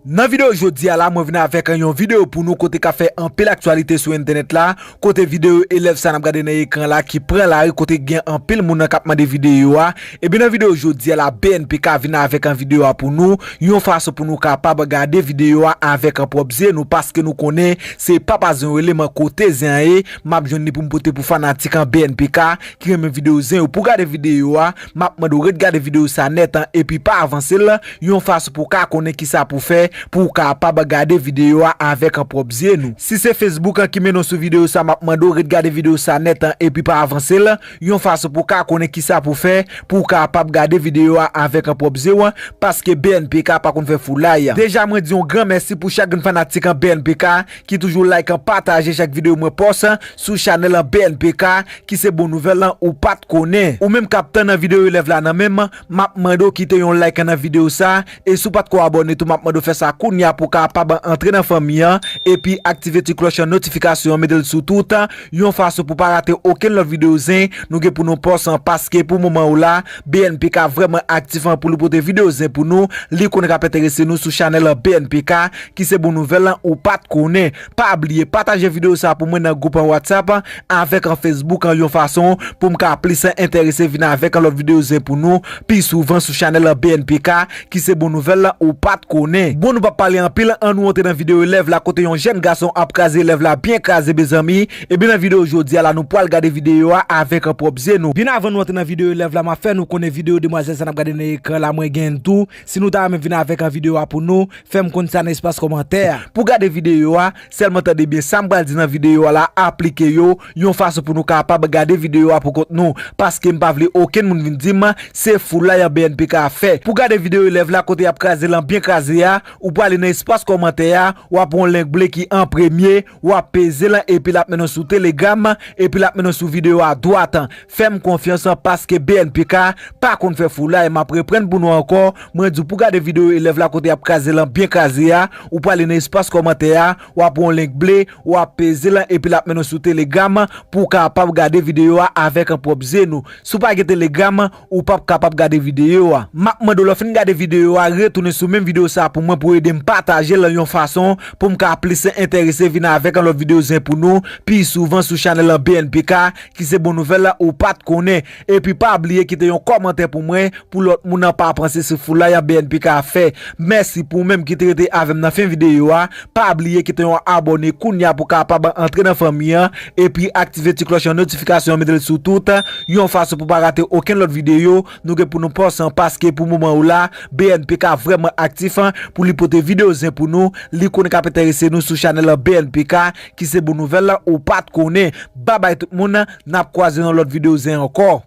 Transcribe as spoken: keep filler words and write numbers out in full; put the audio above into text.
Nan videyo jodi a la, mwen vin avèk yon videyo pou nou kote k ap fè anpil aktyalite sou entènèt la, kote videyo elèv sa n ap gade nan ekran la ki pran lari kote gen anpil moun nan k ap mande videyo a. Ebyen nan videyo jodi a la, B N P K vin avèk an videyo a pou nou, yon fason pou nou kapab gade videyo a avèk an pwòp zye nou, paske nou konnen se papa zen yo rele m kote zen an ye, m ap jwenn li pou m pote pou fanatik an B N P K ki renmen videyo zen yo. Pou gade videyo a, m ap mande w ret gade videyo sa nèt an epi pa avanse l, yon fason pou w ka konnen kisa pou w fè pou w kapab gade videyo a avèk an pwòp zye nou. Si se Facebook an ki mennen w sou videyo sa, m ap mande w ret gade videyo sa nèt an epi pa avanse l, yon fason pou w ka konnen kisa pou w fè pou w kapab gade videyo a avèk an pwòp zye w, paske B N P K pa konn fè foulay. Deja mwen di yon gran mèsi pou chak grenn fanatik an B N P K ki toujou like an pataje chak videyo mwen pòs sou chanèl an B N P K, ki se bon nouvèl lan ou pa t konnen. Ou menm k ap tann videyo elèv la nan men m, m ap mande w kite yon like nan videyo sa, e si w pa t ko abòne tou, m ap mande w fè sa kounye a pou w kapab antre nan fanmi an, epi aktive ti klòch an notifikasyon an, mete l sou tout, yon fason pou w pa rate okenn lòt videyo zen nou gen pou nou pòs an, paske pou moman ou la, B N P K vrèman aktif an pou li pote videyo zen pou nou, li konnen k ap enterese nou sou chanèl an B N P K, ki se bon nouvèl lan ou pa t konnen. Pa bliye pataje videyo sa pou mwen nan gwoup an WhatsApp avèk an Facebook an yon fason pou m ka plis enterese vin avèk an lòt videyo zen pou nou pi souvan sou chanèl an B N P K, ki se bon nouvèl lan ou pa t konnen. Bon, nou p ap pale anpil, ann nou antre nan videyo elèv la kote yon jèn gason ap kraze elèv la byen kraze, mezanmi. Ebyen nan videyo jodi a la, nou pral gade videyo a avèk an pwòp zye nou. Byen avan nou antre nan videyo elèv la, m ap fè nou konnen videyo demwazèl sa n ap gade nan ekran la, mwen gen tou. Si nou ta renmen vin avèk an videyo a pou nou, fè m konn sa nan espas kòmantè a. Pou gade videyo a, sèlman tande byen sa m pral di nan videyo a la, aplike yo yon fason pou nou kapab gade videyo a pou kont nou, paske m pa vle okenn moun vin di m se foulay an B N P K ap fè. Pou gade videyo elèv la kote y ap kraze lan byen kraze a, ou prale nan espas kòmantè a, w ap wè yon link ble ki an premye, w ap peze lan epi l ap mennen w sou Telegram, epi l ap mennen w sou videyo a dwat. Fè m konfyans paske B N P K pa konn fè foulay. M ap reprann pou nou ankò, mwen di w pou gade videyo elèv la kote y ap kraze lan byen kraze a, ou prale nan espas kòmantè a, w ap wè yon link ble, w ap peze lan epi l ap mennen w sou Telegram pou w kapab gade videyo a avèk an pwòp zye nou. Si w pa gen Telegram, ou p ap kapab gade videyo a. M ap mande w lè w fin gade videyo a, retounen sou menm videyo sa pou mwen pou ede m pataje l yon fason pou m ka plis enterese vin avèk an lòt videyo zen pou nou pi souvan sou chanèl an B N P K, ki se bon nouvèl la ou pa t konnen. Epi pa bliye kite yon kòmantè pou mwen pou lòt moun nan pa panse se foulay an B N P K ap fè. Mèsi pou ou menm ki te rete avè m nan fen videyo a. Pa bliye kite yon abòne kounye a pou w kapab antre nan fanmi an, epi aktive ti klòch an notifikasyon an, mete l sou tout, yon fason pou w pa rate okenn lòt videyo nou gen pou nou pòs an, paske pou moman ou la, B N P K vrèman aktif an, pou li pote videyo zen pou nou, li konnen k ap enterese nou sou chanèl an B N P K, ki se bon nouvèl la ou pa t konnen. Babay tout moun, n ap kwaze nan lòt videyo zen ankò.